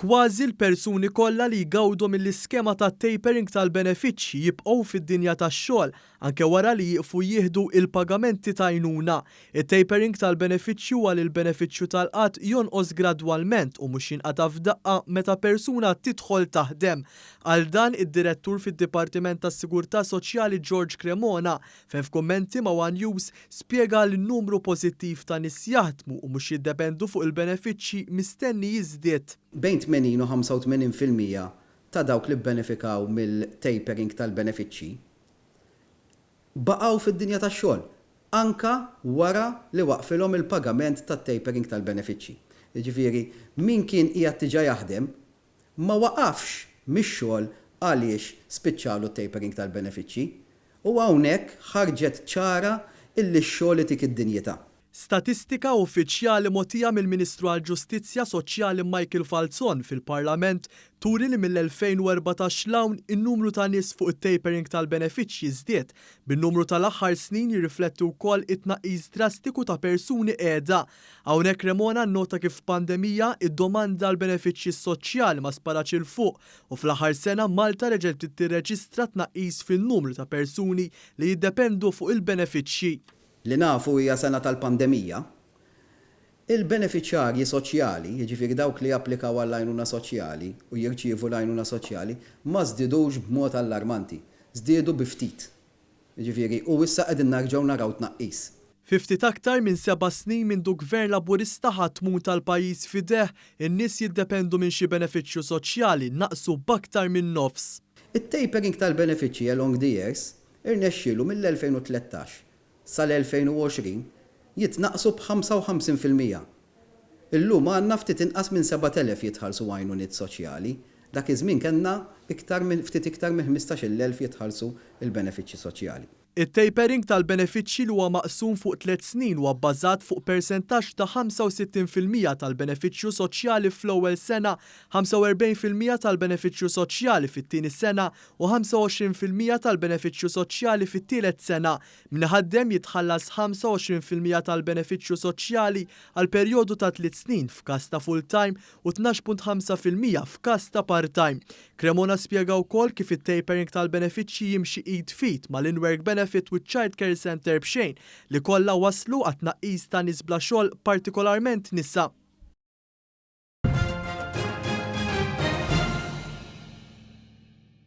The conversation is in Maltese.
Kważi l-persuni kollha li jgawdu mill-iskema ta' tapering tal-benefiċċji jibqgħu fid-dinja tax-xogħol anke wara li jieqfu jieħdu il-pagamenti ta' għajnuna. Il-tapering tal-benefiċċju huwa li l-benefiċċju tal-qgħad jonqos gradwalment u mhux jinqata' f'daqqa meta persuna tidħol taħdem. Għal dan id-direttur fid-Dipartiment tas-Sigurtà Soċjali George Cremona, fejn f'kummenti ma' One News spjega li n-numru pożittiv ta' nies jaħdmu u mhux jiddependu fuq il-benefiċċji mistenni jiżdied. Bejn 80 u 85% ta' dawk li bbenefikaw mill-tapering tal-benefiċċji baqgħu fid-dinja tax-xogħol anka wara li waqfilhom il-pagament tat-tapering tal-benefiċċji. Jiġifieri, min kien qiegħed diġà jaħdem ma waqafx mix-xogħol għaliex spiċċalu t-tapering tal-benefiċċji. U hawnhekk ħarġet ċara illi x-xogħol itik id-dinjità. Statistika uffiċjali mogħtija mill-Ministru għall-Ġustizzja Soċjali Michael Falzon fil-Parlament turi li mill-2014 'l hawn in-numru ta' nies fuq it-tapering tal-benefiċċji żdied, bin-numru tal-aħħar snin jirrifletti wkoll it-tnaqqis drastiku ta' persuni qiegħda. Hawnhekk Cremona nota kif pandemija id-domanda għal benefiċċji soċjali ma sparatx 'il fuq u fl-aħħar sena Malta reġgħet tirreġistra tnaqqis fin-numru ta' persuni li jiddependu fuq il-benefiċċji. Li nafu hija sena tal-pandemija, il-beneficjarji soċjali, jiġifieri dawk li japplikaw għall-għajnuna soċjali u jirċievu l-għajnuna soċjali, ma żdidux b'mod allarmanti, żdiedu bi ftit. Jiġifieri, u issa qegħdin nerġgħu naraw tnaqqis. Fi ftit aktar minn 7 snin minn gvern Laburista ħa t-tmun tal-pajjiż f'idejh, in-nies jiddependu minn xi benefiċċju soċjali naqsu b'aktar minn nofs. It-tapering tal-benefiċċji along the years irnexxielu mill-2013 sal-2020 jitnaqsu b'55%. Illum għandna ftit inqas minn 7,000 jitħallsu għajnuniet soċjali. Dak iż-żmien kellna iktar minn ftit iktar minn 15,000 jitħallsu il-benefiċċji soċjali. Il-tapering tal-benefiċċji, li huwa maqsum fuq 3 snin, huwa bbażat fuq persentaġġ ta' 65% tal-benefiċċju soċjali fl-ewwel sena, 45% tal-benefiċċju soċjali fit-tieni sena u 25% tal-benefiċċju soċjali fit-tielet sena. Min iħaddem jitħallas 25% tal-benefiċċju soċjali għal perjodu ta' 3 snin f'każ ta' full-time u 12.5% f'każ ta' part-time. Cremona spjega wkoll kif it-tapering tal-benefiċċji jimxi id f'id mal-in-work benefit u child care center b'xejn, li kollha waslu għat tnaqqis ta' nies bla xogħol, partikolarment nisa.